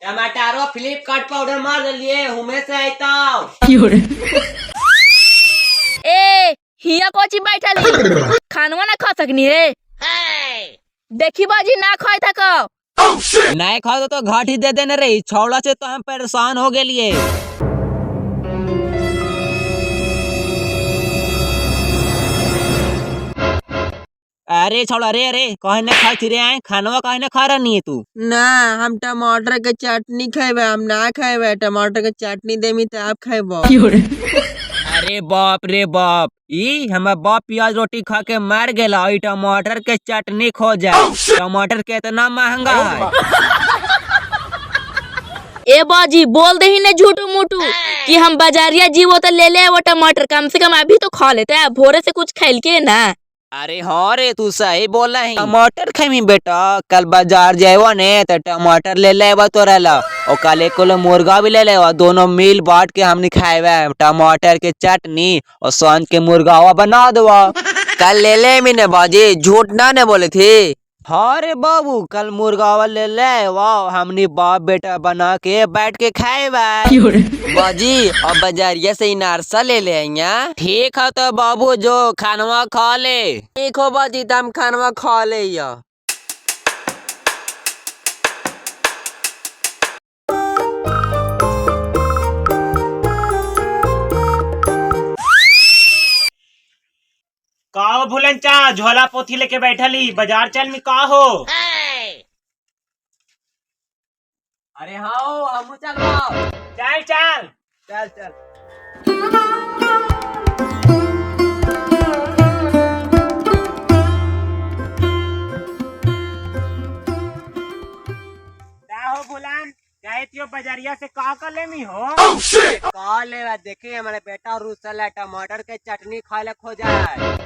टमाटरो Flipkart पर order मार दिलिए, हुमे से आइताओ। ए हिया कोची बैठल ही? खानवा ना खा सकनी है? देखी बाजी ना खाए थको। नहीं खाओ तो घाट ही दे देने रे, छौड़ा से तो हम परेशान हो गए लिए। अरे छौड़ा रे, अरे कहे ना खाई रे आए खानवा कहे ना खा रही है तू? ना हम टमाटर के चटनी खेबे, हम ना खेबे। टमाटर के चटनी देमी तो आप खेबो। अरे बाप रे बाप, ई हमर बाप प्याज रोटी खा के मर गेला, ई टमाटर के चटनी खो जाए। टमाटर कितना महंगा है। ए बाजी बोल दे ही ने झूठू मूठू कि हम बाजारिया जीवो तो ले ले वो टमाटर, कम से कम अभी तो खा लेते हैं, भोरे से कुछ खेल के ना। अरे हाँ रे तू सही बोल रही, टमाटर खेमी बेटा, कल बाजार जाएवा ने तो टमाटर ले लेवा तोरा ला, और कल एक किलो मुर्गा भी ले लेवा, दोनों मिल बांट के हमने खाएवा टमाटर के चटनी और सांझ के मुर्गावा बना देवा। कल ले ले मैंने बाजी, झूठ ना ने बोले थी। हाँ रे बाबू कल मुर्गावा ले ले वाह, हमने बाप बेटा बना के बैठ के खाएवा। बाजी और बाजारिया से इनारसा ले ले आइया। ठीक है तो बाबू जो खानवा खा ले। ठीक हो बाजी, तो हम खानवा खा ले। का हो भूलन चा झोला पोथी लेके बैठली, बाजार चल में का हो? अरे हाँ हमू चलवा। चल चल चल चल। का हो भूलन जाए थियो बाजारिया से का कर लेमी हो? का लेवा देखे हमारे बेटा रूसल है, टमाटर के चटनी खाए ला खो जाए।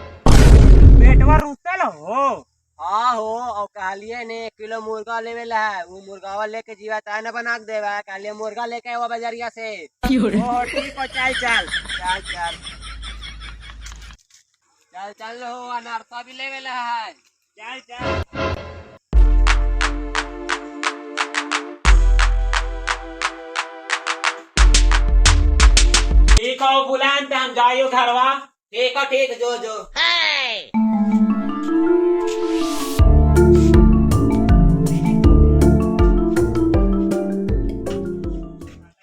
बेटवा रुसल हो? हाँ हो, और कहलिए ने 1 किलो मुर्गा लेवे ला है, वो मुर्गावा लेके जीवा ताय ना बना के देवा, कहलिए मुर्गा लेके आवा बाजारिया से। ओ ठीक हो, चल चल चल चल चल चल हो, अनारसा भी लेवे ला है। चल चल। ठीक हो भूलन तो हम जाइयो घरवा। ठीक है ठीक, जो जो।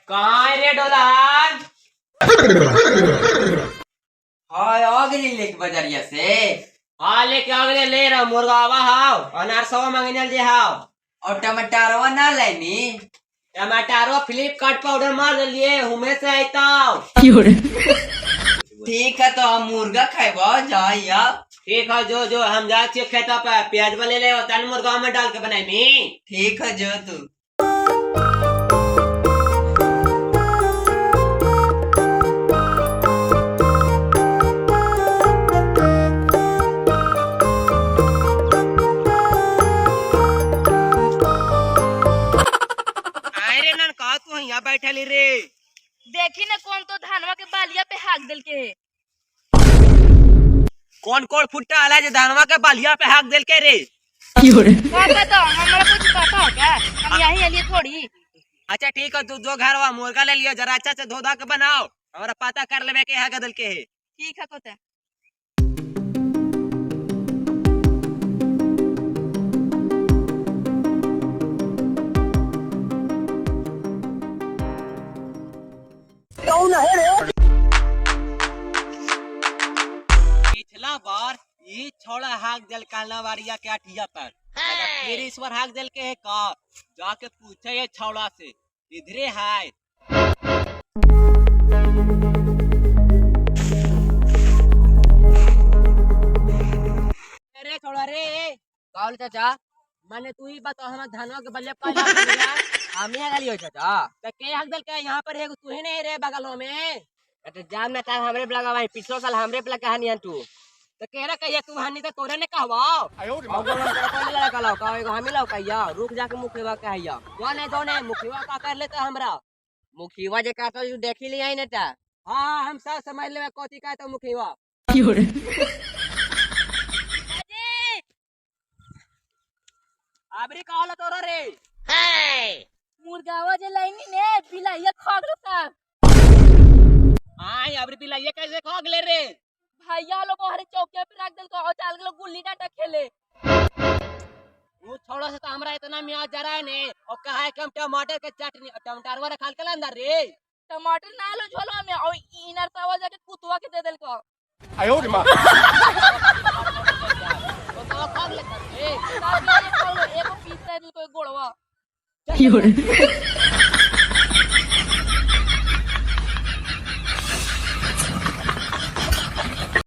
कहाँ है रे डोलान? हाँ आ गई लेके बाजारिया से। हाँ लेके आ गए, ले रहा मुर्गावा हाव अनारसवा मांगने जे हाव। और टमाटरवा ना लेनी? टमाटरो फ्लिपकार्ट पर ऑर्डर मार दिलिए, हुमे से आइताओ। ठीक है तो हम मुर्गा खेबो जाइया। ठीक है जो जो, हम जा छिए खेता पर, प्याज ले ले तन मुर्गा में डाल के बनाई। ठीक है जो तू। अरे नन का तू यहाँ बैठली रे? देखी ना कौन तो धानवा के बालिया पे हाक दिल के है। कौन कौन फुट्टा आला जे धानवा के बालिया पे हाक दिल के रे? का पता, हमरा कुछ पता है क्या? हम यहीं अलिए थोड़ी। अच्छा ठीक है तू जो घरवा मुर्गा ले लियो, जरा अच्छा से धो धा के बनाओ, हमरा पता कर लेबे के हाक दिल के है। ठीक है कोता। पिछला बार ये छोड़ा हाक दिल कालावारिया के अठिया पर, फिर इस बार हाक दिल के है का? जाके पूछे ये छौड़ा से, इधरे है। अरे छोड़ा रे, कौन चाचा? माने तू ही बताओ हम धनवा के बल्ले पर हम ही गली हो चाचा। तो के हक दल के यहाँ पर एगो तू ही नहीं रे बगलों में। अरे जान ना तार हमरे पे लगा भाई, पिछलो साल हमरे पे लगा हनी तू। तो केरा कहिया तू हनी तो तोरे ने कहवाओ। और बोलो कौन लगा लाओ का एगो हमी लाओ कहिया, रुक जाके मुखिया कहिया। जो नहीं जो नहीं मुखिया का कर लेता हमरा। मुखिया जे कहता तू देखी ले आई ना ता। हाँ हम सब समझ लेवे कोथी का तो मुखिया। आबरी का होला तोरा रे? मुर्गावा बिलाइया खा गेलो सब। आई अबरी बिलाइया कैसे खा गेले रे? भैया लोग हरे चौकिया पे रख देलको और चल गेलो गुल्ली डंडा खेले। वो छोड़ा से तो हमरा इतना मियाज जरा है ने और कहा है कि हम टमाटर के चटनी टमाटरवा रखल के अंदर रे। टमाटर ना लो झोलवा में और इनर सावा जाके कुतवा के दे देलको। कुतवा खा गेले रे। सब बिलाइया खा गेलो, एगो पीस दे देलको गोड़वा।